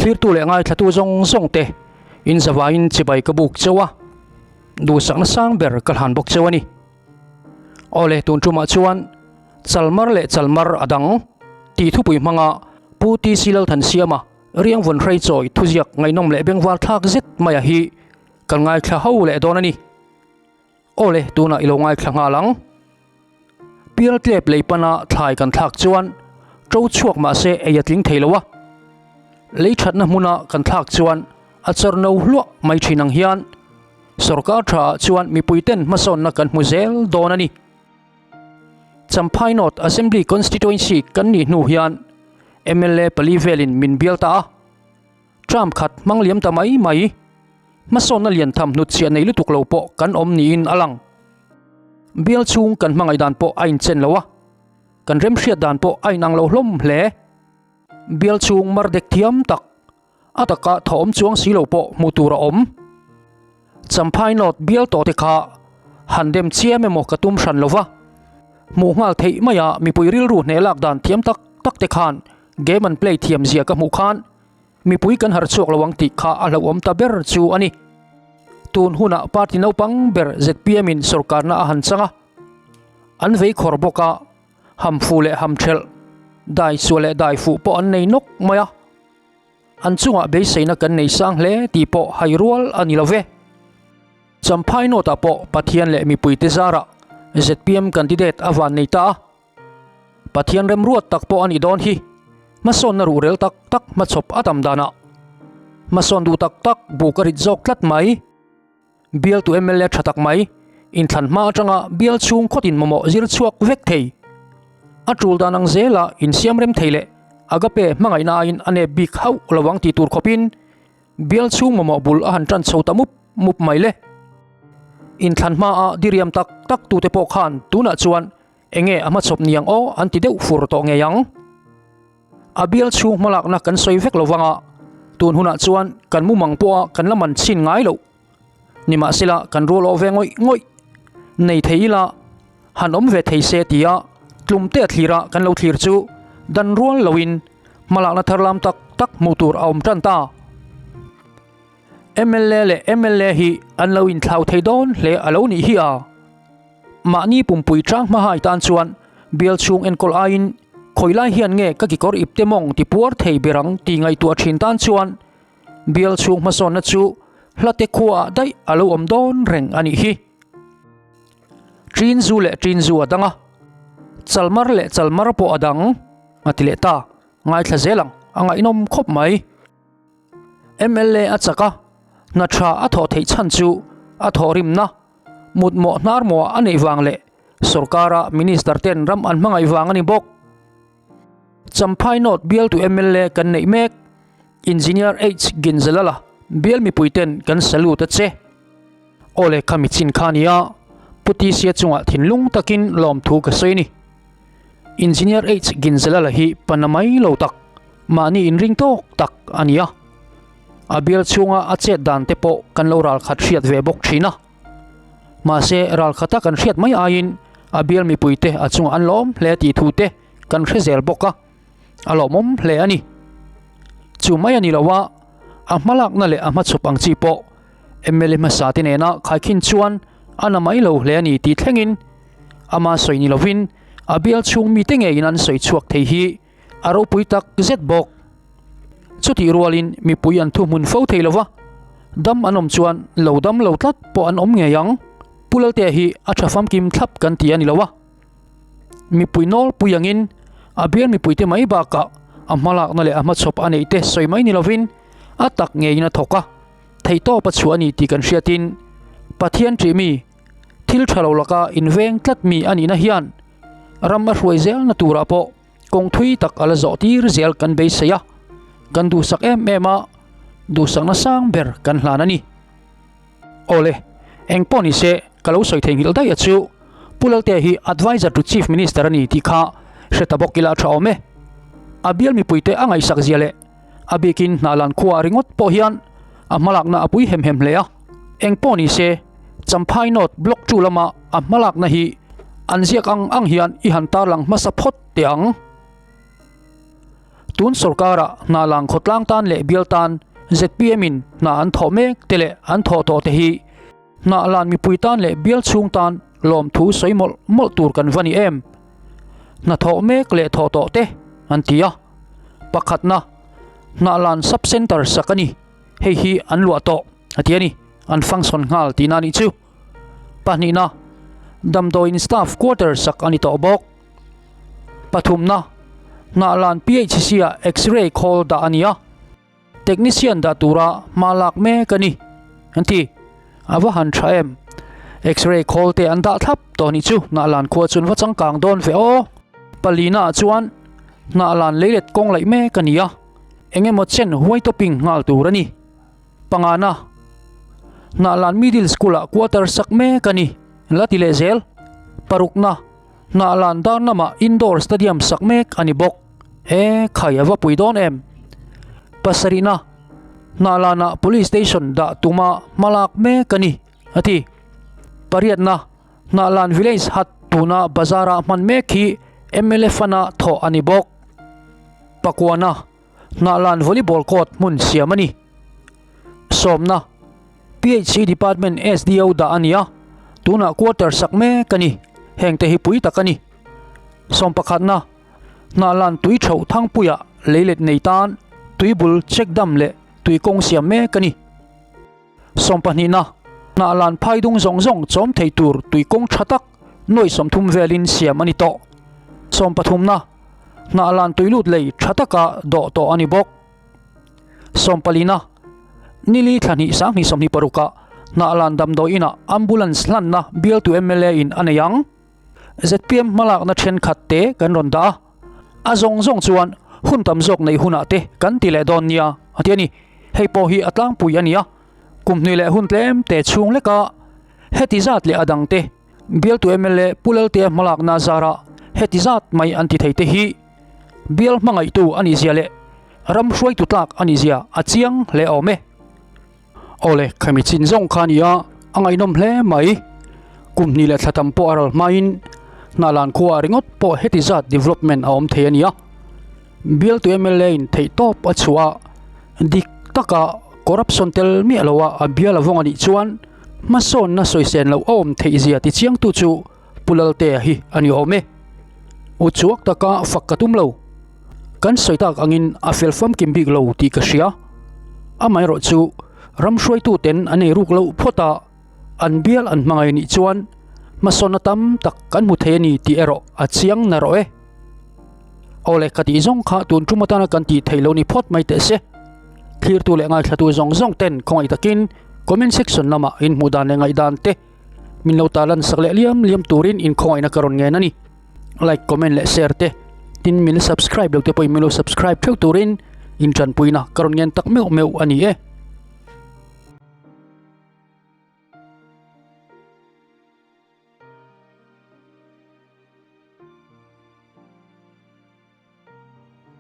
Thlirtu leh ngaithlatu zawng zawng te in zavaiin chibai ka buk cheu a, duhsakna sang ber ka hlan bawk cheu a ni. Awle tun tumah chuan Chalmar leh Chalmar a dang tih thupui hmanga Pu TC Lalthansiama riangvawn hreichawi thuziak ngaihnawm leh bengvar thlak zet maia hi kan ngaithla ho leh dawn a ni. Awle tunah i lo ngaithla nghal ang. Pial tlep lei pana thlai kan thlak chuan to chhuak mah se ei a tling thei lo a, lei thatna hmuna kan thlak chuan a chawr no hluah mai thin ang hian sorkar tha ah chuan mipui ten hmasawnna kan hmu zel dawn a ni. Champhai North Assembly Constituency kan nih hnu hian mla pali velin min bial ta a, Term khat hmang liam ta mai mai, hmasawnna lian tham hnutchhiah nei lutuk lo pawh kan awm niin a lang. Bial chhung kan hmangaih dan pawh a inchen lo a, kan remhriat dan pawh a inang lo hlawm hle. Bial chhung mar dek thiam tak, a taka thawm chuang si lo pawh hmuh tur a awm. Champhai North bial tawh te kha han dem chiam emaw ka tum hran lo va, hmuh nghal theih maia mipui rilru hneh lak dan thiam tak tak te khan game an play thiam zia ka hmuh khan mipui kan harh chhuak lo ang tih kha a hlauhawm ta ber chu a ni. Tun hunah party naupang ber zpm in sorkarna a han chang a, an vei khawr bawk a, ham fu leh ham thelh, dai suah leh dai fuh pawh an nei nawk mai a. An chungah beiseina kan nei sang hle tih pawh hai rual a ni lo ve. Champhai North-ah pawh Pathian leh mipuite zarah zpm candidate a van nei ta a. Pathian remruat tak pawh a nih dawn hi. Hmasawnna ruhrel tak tak hmachhawp a tam danah hmasawn duh tak tak buk a rit zawk tlat mai. Bialtu mla tha tak mai, inthlan hma atanga bial chhung khawtin mamawh zir chhuak vek thei. A tul dan ang zela insiam rem thei leh agape hmangaihna aiin a nep bik hauh lo ang tih tur khawpin bial chhung mamawh bul a han tan chho ta mup mup mai le. Inthlan hmaa diriam tak tak tute pawh khan tunah chuan Enge a hmachhawp niang aw an ti deuh fur tawh ngei ang. A bial chhung hmalakna kan sawi vek lo vang a, tun hunah chuan kan mumang pawha kan la man chhin ngai loh. Nimahsela kan rual awh ve ngawih ngawih. Nei thei ila han awm ve thei se tia tlumte a thlira kan lo thlir chu dan rual loin hmalakna thar lam tak tak hmuh tur a awm tan ta. Mla leh mla hi an lo inthlau thei dawn hle a lo nih hi a. Mahni pumpui chang hma hai tan chuan bial chhung enkawl aiin khawi lai hian nge ka kikawr ipte mawng ti puar thei ber ang tih ngaihtuah thin tan chuan bial chhung hmasawnna chu hlate khuaah daih a lo awm dawn reng a nih hi. Ṭin zu leh ṭin zu a dang a, chalmar leh chalmar pawh a dang a ti leh ta. Ngaithla zel ang, a ngaihnawm khawp mai. Mla a chak a, hna tha a thawh theih chhan chu a thawhrimna, mutmawh hnarmawh a neih vang leh sorkara minister ten ram an hmangaih vang a ni bawk. Champhai North bialtu mla kan neih mek, Engineer H Ginzalala bial mipui ten kan salute a che. Awle kha mi chin kha a nia, Pu Tisia chungah thinlung takin lawmthu ka sawi a ni. Engineer H Ginzalala hi pana mai lo tak, mahni inring tawk tak a ni a. A bial chhunga a chet dan te pawh kan lo ralkhat hriat ve bawk thin a. Mahse, ralkhata kan hriat mai aiin a bial mipuite a chungah an lawm hle tih thu te kan hre zel bawk a, a lawmawm hle a ni. Chu mai a ni lo a, a hmalakna leh a hmachhawp ang chi pawh mla hmasa te nena khaikhin chuan a na mai lo hle a ni tih thlengin ama sawi ni lovin a bial chhung mite ngeiin an sawi chhuak thei hi a ropui tak zet bawk. Chutih rualin mipui an thuhmun fo thei lova, dam an awm chuan lo dam lo tlat pawh an awm ngei ang. Pu Laltea hi a tha famkim thlap kan ti a ni lo a, mipui nawlpui angin a bial mipuite mai bakah a hmalakna leh a hmachhawp a neih te sawi mai ni lovin a tak ngeiin a thawk a, theihtawp a chhuah a ni tih kan hriatin Pathian ṭih mi, thil ṭha lo laka inveng tlat mi a nihna hian ram a hruai zelna turah pawh kawng thui tak a la zawh tir zel kan beisei a, kan duhsak em em a, duhsakna sang ber kan hlan a ni. Awle, eng pawh ni se ka lo sawi theihnghilh daih a chu Pu Laltea hi Adviser to Chief Minister a ni tih kha hre ta bawk ila a tha awm e. A bial mipuite a ngaihsak zia leh a bikin Hnahlan khua ringawt pawh hian a hmalakna a pui hem hem hle a. Eng pawh ni se Champhai North Block chu lama a hmalakna hi an ziak ang ang hian i han tarlang hmasa phawt teh ang. Tun sorkara hna lang khawtlang tan leh bial tan zpm in hna an thawh mek te leh an thawh tawh te hi hnah lan mipui tan leh bial chhung tan lawmthu sawi mawlh mawlh tur kan va ni em? Hna thawh mek leh thawh tawh te an ti a. Pakhatna, hnah lan sub centre sak a ni. Hei hi an luah tawh a ti a ni. An function nghal tihna a nih chu. Pahnihna, damdawiin staff quarter sak a ni tawh bawk. Pathumna, hnah lan PHC ah X-ray khawl dah a ni a. Technician dah tura hma lak mek a ni, an ti. A va han tha em? X-ray khawl te an dah thlap tawh nih chu Hnahlan khua chuan va changkang dawn ve aw. Palina ah chuan Hnahlan leilet kawng laih mek a ni a, eng emaw chen huai topping nghal tur a ni. Pangana, Hnahlan Middle School ah quarter sak mek a ni, la ti leh zel. Parukna, Hnahlan dar lamah indoor stadium sak mek a ni bawk. E, khai a va pui dawn em? Pasarihna, Hnahlanah police station dah tuma hmalak mek a ni, a ti. Pariatna, Hnahlan village hut tuna bazar-ah hman mek hi mla fund-a thawh a ni bawk. Pakuana, Hnahlan volleyball court hmun siam a ni. Sawmna, PHC Department SDO dah a ni a, tunah quarter sak mek a ni. Heng te hi pui tak a ni. Sawm pakhatna, Hnahlan tui theuh thangpuiah leilet nei tan tuibul check dam leh tui kawng siam mek a ni. Sawm pahnihna, Hnahlan phai dung zawng zawng chawm thei tur tui kawng tha tak nuai 30 velin siam a ni tawh. Sawm pathumna, Hnahlan tuilut lei tha taka dawh tawh a ni bawk. Sawmpalina, Nili thla hnih 2026 ah Hnahlan damdawi inah ambulance hlanna bialtu mla in a nei ang. Zpm hmalakna thenkhat te kan rawn dah a, a zawng zawng chuan hun tam zawk neih hunah te kan ti leh dawn nia a ti a ni. Hei pawh hi a tlangpui a ni a, kum hnih leh hun tlem te chhung leka heti zat leh a dang te bialtu mla Pu Laltea hmalakna zarah heti zat mai an ti thei te hi bial hmangaihtu a nihzia leh ram hruaitu tlak a nihzia a chiang hle awm e. Awle, khami chin zawng kha a ni a, a ngaihnawm hle mai. Kum hnih leh thla tam pawh a ral hmain Hnahlan khua ringawt pawh heti zat development a awm thei a ni a. Bialtu mla in theihtawp a chhuah a, dik taka corruption tel miah loa a bial a vawng a nih chuan hmasawnna sawisen loh a awm theih zia tichiangtu chu Pu Laltea hi a ni awm e. U chuak taka fak ka tum lo. Kan sawi tak angin a fel famkim bik lo tih ka hria. Amaherawh chu ram hruaitu ten an ei ruk loh phawt a, an bial an hmangaih nih chuan hmasawnna tam tak kan hmu thei a ni tih erawh a chiang na rawh e. Awle ka tih zawng kha tun tum atana kan tih theih lo ni phawt mai teh se. Thlirtu leh ngaithlatu zawng zawng ten khawngaih takin comment section lamah inhmuh dan leh ngaihdan te Min lo ta lan sak leh liam liam turin inkhawngaihna ka rawn ngen a ni. Like, comment leh share te, tin min subscribe lo te pawhin min lo subscribe theuh turin intanpuina ka rawn ngen tak meuh meuh a ni e.